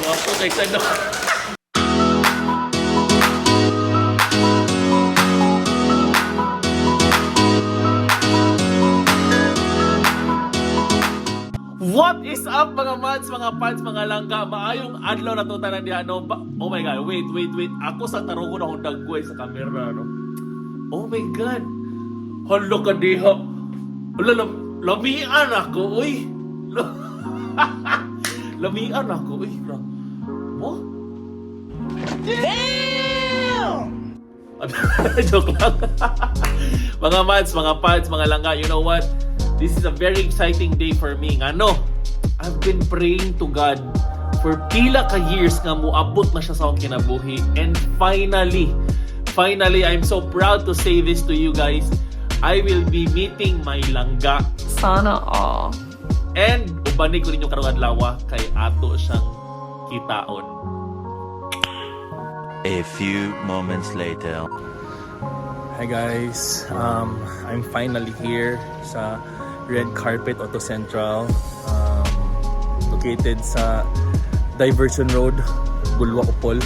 Gwapo kay sa no. What is up, mga mads, mga pads, mga langga? Maayong adlaw na to tanan diha, no? Oh my God, wait, wait, wait. Ako sa tarungon akong dagway sa camera, no? Oh my God. Hala ka diha. Hala, lamian ako, uy. Lamian ako, uy. Mo? Damn! Joke lang. Mga mads, mga pads, mga langga, you know what? This is a very exciting day for me. Ngano? I've been praying to God for pila ka years nga muabot na siya sa akong kinabuhi. And finally, finally, I'm so proud to say this to you guys. I will be meeting my langga. Sana all. And ubani ko ninyo karong adlaw kay ato siyang kitaon. A few moments later. Hi guys, I'm finally here sa Red Carpet Auto Central, located sa Diversion Road, Bulua, Opol.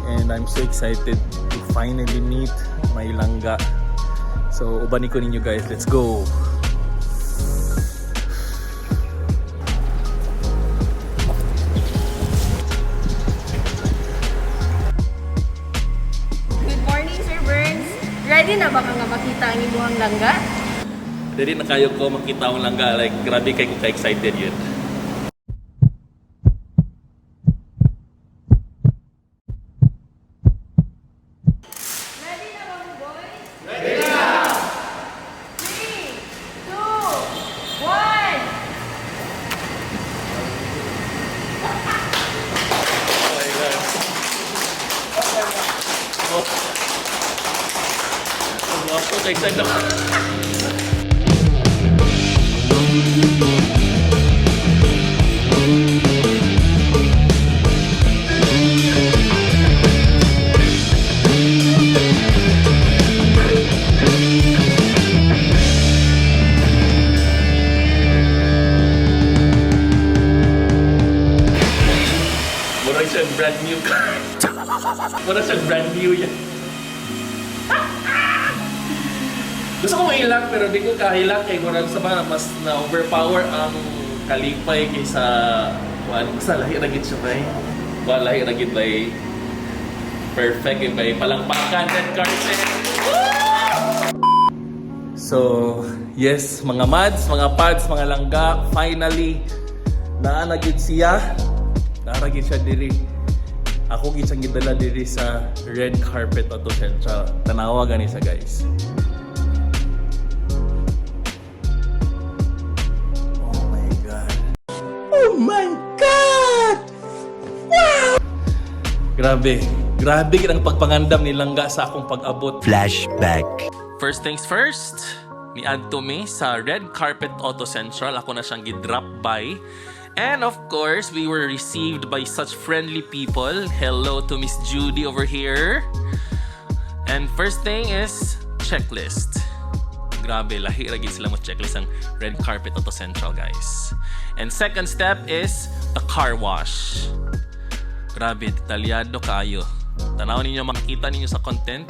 And I'm so excited to finally meet my langga. So, ubani ko ninyo guys, let's go! Good morning, Sir Burns. Ready na ba ka nga makita ang imuhang langga? Dili na kayo ko makita ang langga, like grabe kay ko ka-excited yun. Ready na ba mo, boys? Ready na! 3, 2, 1! Oh my God. Oh. Ang gwapo kay sa no. Murag siya brand new car. Murag siya brand new yan. Gusto ko mahilak pero di ko kahilak kay murag sa mga mas na overpower ang kalipay kaysa kuan, basta lahi ra gid siya bay. Wa lahi ra gid bay. Perfect eh, bay. Palangpakan red carpet. So, yes, mga mads, mga pads, mga langga, finally, naa na gid siya. Naa na gid siya diri. Ako gid siyang gidala diri sa Red Carpet Auto Central. Tanawa gani sa guys. Oh my God. Oh my God! Wow! Grabe. Grabe gid ang pagpangandam ni Langga sa akong pag-abot. Flashback. First things first, ni-add to me sa Red Carpet Auto Central. Ako na siyang gi-drop by. And of course, we were received by such friendly people. Hello to Miss Judy over here. And first thing is checklist. Grabe, lahi ra gid sila mo checklist ang Red Carpet Auto Central, guys. And second step is the car wash. Grabe, detalyado kaayo. Tanaw ninyo, makita ninyo sa content.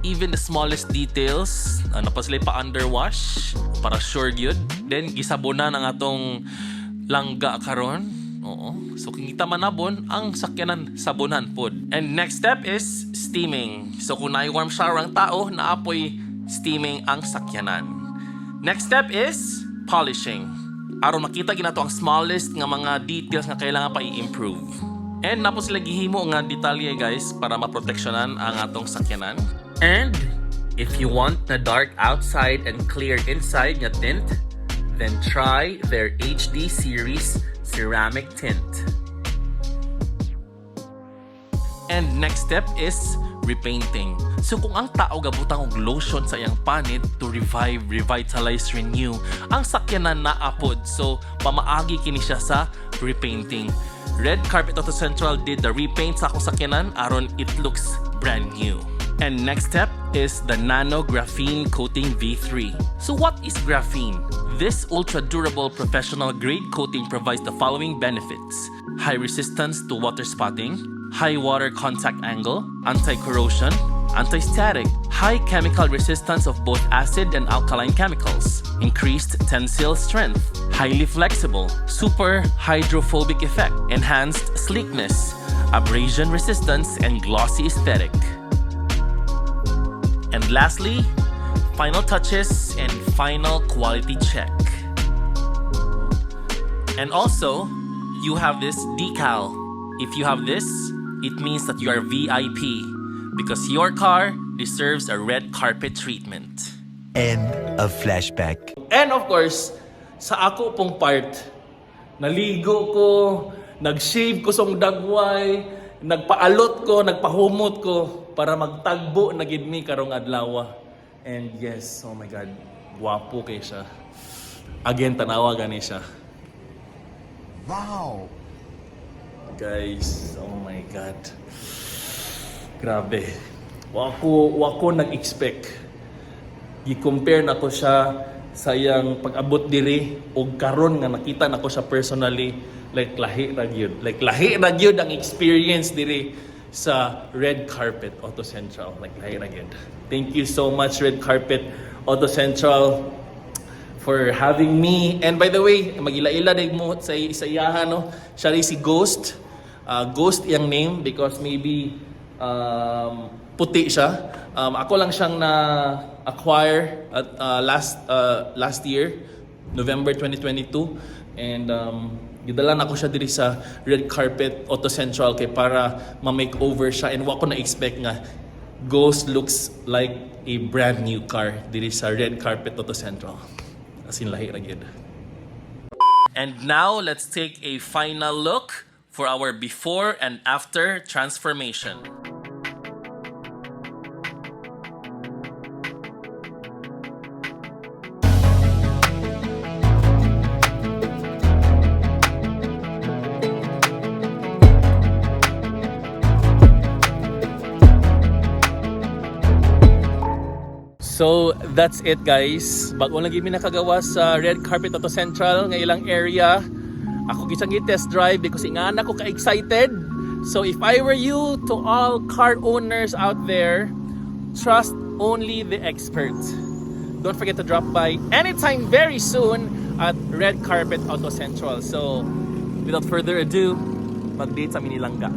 Even the smallest details, ano pa sila pa underwash para sure gyud. Then gisabonan ang atong langga karon. Oo. So kung kita manabon, ang sakyanan sabonan pod. And next step is steaming. So kung naay warm shower ang tao, naapoy steaming ang sakyanan. Next step is polishing. Aron makita ginato ang smallest nga mga details nga kailangan pa i-improve. And napo sila gihimo nga detalye guys para maproteksyonan ang atong sakyanan. And if you want the dark outside and clear inside nga tint, then try their HD series ceramic tint. And next step is repainting. So kung ang tao gabutang og lotion sa iyang panit to revive, revitalize, renew, ang sakyanan naapod. So pamaagi kini siya sa repainting. Red Carpet Auto Central did the repaint sa akong sakyanan aron it looks brand new. And next step is the Nano Graphene Coating V3. So what is graphene? This ultra durable professional grade coating provides the following benefits: high resistance to water spotting, high water contact angle, anti corrosion, anti static, high chemical resistance of both acid and alkaline chemicals, increased tensile strength, highly flexible, super hydrophobic effect, enhanced sleekness, abrasion resistance, and glossy aesthetic. And lastly, final touches and final quality check. And also, you have this decal. If you have this, it means that you are VIP because your car deserves a red carpet treatment. End of flashback. And of course, sa ako pong part, naligo ko, nag-shave ko sa dagway, nagpaalot ko, nagpahumot ko para magtagbo na gid mi karong adlaw. And yes, oh my God, gwapo kay siya. Again, tanawa gani siya. Wow. Guys, oh my God. Grabe. Wa ko nag-expect. Gi-compare nako siya sa iyang pag-abot diri og karon nga nakita nako siya personally, like lahi ra gyud. Like lahi ra gyud ang experience diri sa Red Carpet Auto Central. Like lahi ra gyud. Thank you so much, Red Carpet Auto Central, for having me. And by the way, magila-ila din mo sa iyaha, no? Siya rin si Ghost. Ghost iyang name because maybe puti siya. Ako lang siyang na-acquire at last year, November 2022. And gidala na ko siya diri sa Red Carpet Auto Central kay para ma-makeover siya, and wa ko na-expect nga Ghost looks like a brand new car diri sa Red Carpet Auto Central. As in lahi ra gyud. And now let's take a final look for our before and after transformation. So, that's it, guys. Bago lang mi nakagawa sa Red Carpet Auto Central nga ilang area. Ako gyud siyang test drive because ingana ko ka-excited. So, if I were you, to all car owners out there, trust only the experts. Don't forget to drop by anytime very soon at Red Carpet Auto Central. So, without further ado, mag-date sa mi ni Langga.